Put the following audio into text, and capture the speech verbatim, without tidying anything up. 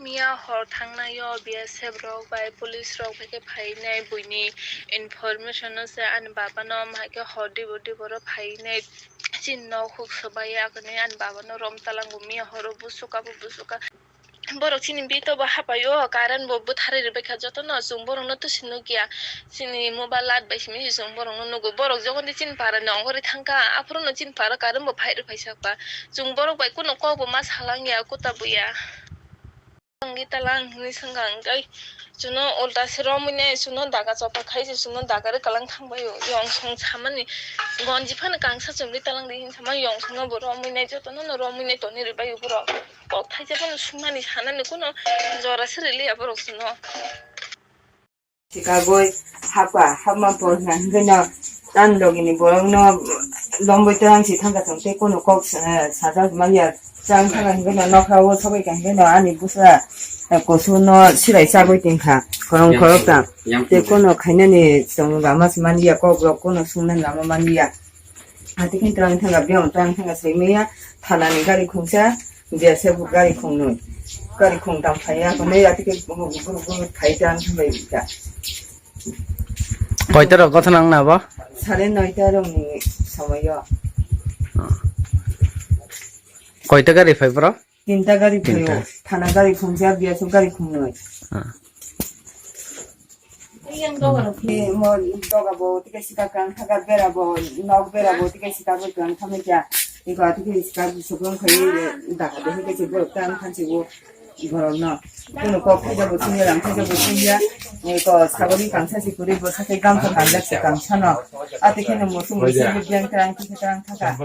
Miya hor thangnai o B S F rok bai police rok bai khe phainai buini information no se ani baba no ma khe hor dibo dibo ro phainai chini nok huk swbai ya khe ani baba no rom talang bo miya horo busuka bo busuka. Borok chini bito bo hapai o current bo bwtharwi rwbaikha jotono, chwng borokno twisi nukya. Chini mobile light bai simi se chwng borokno nugo. Borok jokhon de chini para ni ongori thangkha, aphuru no chini para current bo phai rwphai sakha. Chwng borok bai kunu kok bo ma salang ya, kuta buya. Ang di talang hinwi swngkha, hwnkhe chwngno ulta se romwi nai, chwngno daga chopha khai se, chwngno daga rwkalang thangbai o. Yong song samani gonji phano kangsa chumli talang di hin sama, yong songno bo romwi nai, jotono no romwi nai toni rwbai o borok. Kok thaisa phano sumani sanani kuno jora se rwliya borok chwngno. Sikagwi hapha, hapma por hwnkha hwnkhe no ani logini borokno lomboi twrang si thangkha chwng tei kuno kok sa-, sajak manya. Chwng thangkha hwnkhe no nokha o sogwi ka hwnkhe no ani bwsa, eh, kusu no sirai chagwi tongkha khorong khorok tang. Tei kuno khainani chwng lama se manliya, kok rok kuno sungna lama manliya. Ati khe twrang thangkha, biyang twrang thangkha sai maya, thanani gari khungsa, B S F gari khungnwi, gari khungtam phaiya, hwnwi ati khe guru guru guru khai twrang thangbai kha. Koita rok gotha nang na bo? Sare noita rokni somoyo. Koita gari phai bro? Tinta gari phaio, tinta. Thana gari khungsa, B S F gari khungnwi. Ah. Mo doga bo tike sita kang thaga bera bo, nok bera bo tike sita bo kang thamai kya. Iko atike sita bo sobrong khai daga de hike se bo kang thansi bo borok no. Kuno kok khaja bo sungya, rang khaja bo sungya. Iko sagori kangsa si kuri bo sakai gamsa kanjak se kangsa no. Atike no mo sung se bo biang terang tike terang thaga.